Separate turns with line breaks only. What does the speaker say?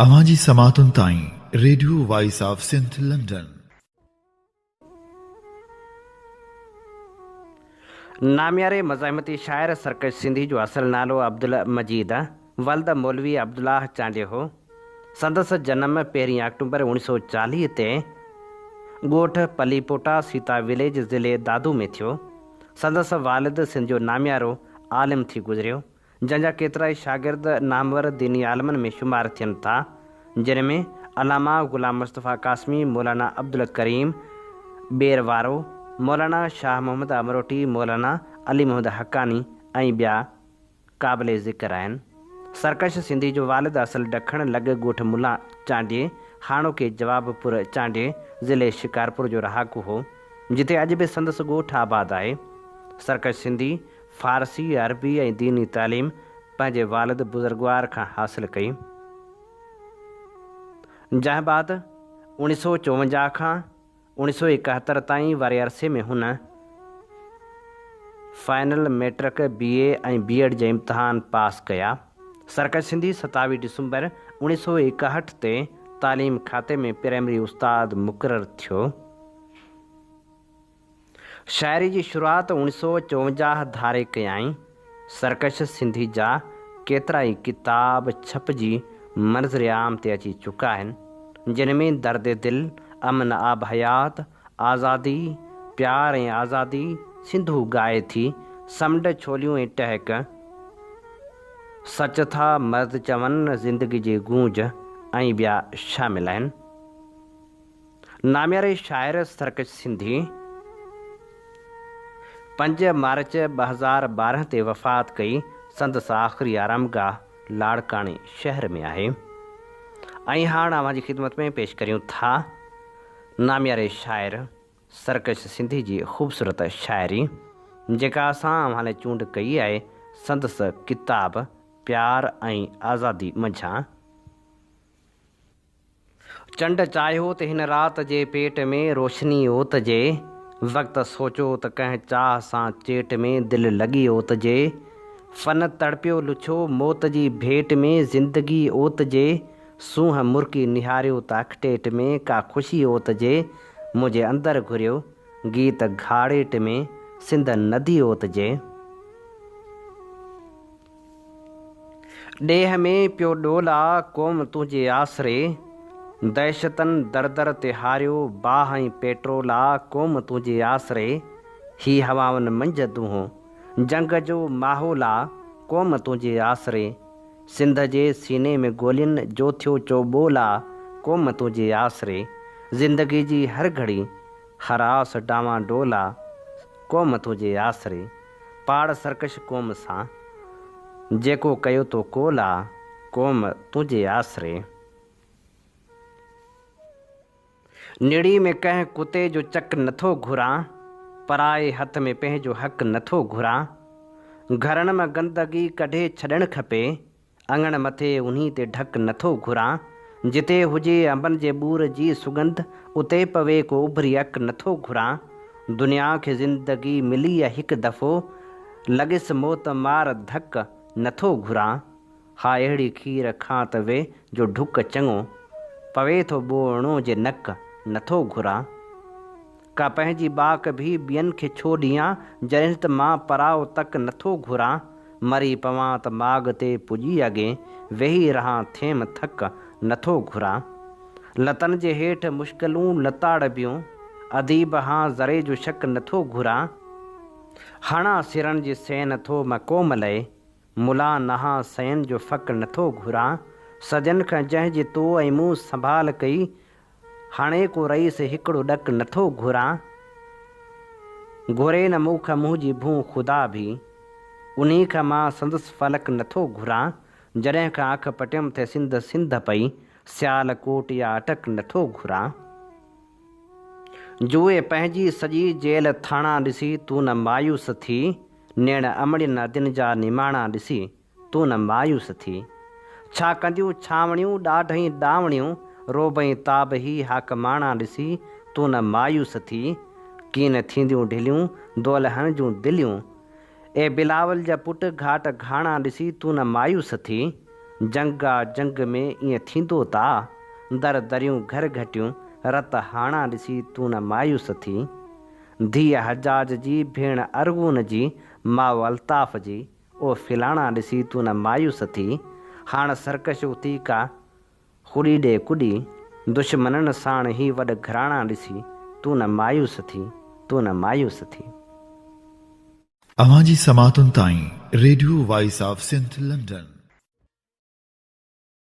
اوهان جي سماعتن تائين radio voice of Sindh London.
نامياري مزاحمتي شاعر سرڪش سنڌي جو اصل نالو عبدالمجيد ولد مولوي عبدالله چانڊيو هو. سندس جنم پهرين آڪٽومبر اوڻيهه سؤ چاليهه تي ڳوٺ پليپوٽا سيتا وليج ضلعي دادو ۾ ٿيو. سندس والد سنڌ جو ناميارو عالم ٿي گذريو. جنهن جا ڪيترائي شاگرد نامور ديني عالمن ۾ شمار ٿين ٿا، جن ۾ علامه غلام مصطفيٰ قاسمي، مولانا عبدالڪريم ٻير وارو، مولانا شاهه محمد امروٽي، مولانا علي محمد حقاني ۽ ٻيا قابل ذڪر آهن. سرڪش سنڌي جو والد اصل ڊکڻ لڳ ڳوٺ ملان چانڊيي، هاڻوڪي جواب پور چانڊيي، ضلعي شڪارپور جو رهاڪو هو، جتي اڄ به سندس ڳوٺ آباد آهي. سرڪش سنڌي فارسي، عربي ۽ ديني تعليم پنهنجي والد بزرگوار کان حاصل ڪئي. جنهن بعد اوڻيهه سؤ چوونجاهه کان اوڻيهه سؤ ايڪاهتر تائين واري عرصي ۾ هن final matric, B A ۽ B Ed جا امتحان پاس ڪيا. سرڪش سنڌي ستاويهه ڊسمبر اوڻيهه سؤ ايڪاهٺ تي تعليم کاتي ۾ پرائمري استاد مقرر ٿيو. شاعري جي شروعات اوڻيھ سؤ چوونجاھ ڌاري ڪيائين. سرڪش سنڌي جا ڪيترائي ڪتاب ڇپجي منظر عام تي اچي چڪا آهن، جن ۾ درد دل، امن آب حيات، آزادي، پيار ۽ آزادي، سنڌو ڳائي ٿي، سمنڊ ڇوليون ۽ ٽهڪ، سچ ٿا مرد چون، زندگي جي گونج ۽ ٻيا شامل آهن. نامياري شاعر سرڪش سنڌي پنج مارچ 2012 تي وفات ڪئي، سندس آخري آرامگاهه لاڙڪاڻي شهر ۾ آهي. ۽ هاڻ اوهان جي خدمت ۾ پيش ڪريون ٿا نامياري شاعر سرڪش سنڌي جي خوبصورت شاعري جيڪا اسان اوهان لاء چونڊ ڪئي آهي سندس ڪتاب پيار ۽ آزادي منجهان. چنڊ چاهيو ته هن رات جي پيٽ ۾ روشني اوتجي، وقت سوچيو ته ڪنهن چاهه سان چيٽ ۾ دل لڳي اوتجي، فن تڙپيو لڇيو موت جي ڀيٽ ۾ زندگي اوتجي، سونهن مرڪي نهاريو ته اکٽيٽ ۾ ڪا خوشي اوتجي، منهنجي اندر گهريو گيت گهاڙيٽ ۾ سنڌ ندي اوتجي. ڏيهه ۾ پيو ڏول آ قوم تنهنجي آسري، دهشتن در در تي هاريو باهه ۽ پيٽرول آ قوم تنهنجي آسري، هي هوائن منجهه دونهون جنگ جو ماحول آ قوم تنهنجي آسري، سنڌ جي سيني ۾ گولين جو ٿيو چوٻول آ قوم تنهنجي آسري، زندگي جي هر گهڙي هر آس ڊانوان ڊول آ قوم تنهنجي آسري. پاڙ سرڪش قوم سان، جيڪو ڪيو تو قول آ، قوم تنهنجي آسري. نڙي ۾ ڪنهن ڪتي جو چڪ نٿو گهران، پرائي هٿ ۾ پنهنجو حق نٿو گهران. گهرن مان گندگي ڪڍي ڇڏڻ کپي، اڱڻ مٿي انهي تي ڍڪ نٿو گهران، جتي هجي انبن جي ٻور جي سڳنڌ، اتي پوي ڪو اڀري اک نٿو گهران. دنيا کي زندگي ملي آ هڪ دفعو، لڳس موت مار ڌڪ نٿو گهران. ها اهڙي کير کان ته وي جو ڍڪ چڱو، پوي ٿو ٻوڙڻو جي نڪ نٿو گهران. ڪا پنهنجي باک ڀي ٻين کي ڇو ڏيان، جڏهن ته مان پرائو تڪ نٿو گهران، مري پوان ته ماڳ تي پڄي اڳين، ويهي رهان ٿيم ٿڪ نٿو گهران. لتن جي هيٺ مشڪلون لتاڙبيون، اديب هان ذري جو شڪ نٿو گهران. هڻان سرن جي سين ٿو مان قوم لئي، ملان نهان سين جو فڪ نٿو گهران. صدين کان جنهن جي تو ۽ مون سنڀال ڪئي، هاڻي ڪو رئيس هڪڙو ڏڪ نٿو گهران. گهري نه مون کان منهنجي ڀون خدا ڀي. انهي کان مان سندس فلڪ نٿو گهران. جڏهن کان اک پٽيم ٿي سنڌ سنڌ پئي. سيال ڪوٽ يا اٽڪ نٿو گهران. جوئي پنهنجي سڄي جيل ٿاڻا ڏسي تون نه مايوس ٿي. نيڻ امڙين ادين جا نماڻا ڏسي تون نه مايوس ٿي. ڇا ڪنديون ڇانوڻيون، ڏاڍ ۽ ڏانوڻيون، رعب ۽ تاب هي حاڪماڻا ڏسي، تون نه مايوس ٿي. ڪين ٿينديون ڍليون، دولهن جون دليون. اي بلاول جا پٽ، گهاٽ گهاڻا ڏسي، تون نه مايوس ٿي. جنگ آ جنگ ۾ ائين ٿيندو تا، در دريون گهر گهٽيون رت هاڻا ڏسي تون نه مايوس ٿي. ڌيء حجاج جي، ڀيڻ ارغون جي، ماء الطاف جي، او فلاڻا ڏسي تون نه مايوس ٿي. هاڻ سرڪش اٿي ڪا خڙي ڏي ڪڏي، دشمنن ساڻ هي وڏ گهراڻا ڏسي تون نه مايوس ٿي، تون نه مايوس ٿي.
اوهان جي سماعتن تائين radio voice of Sindh London.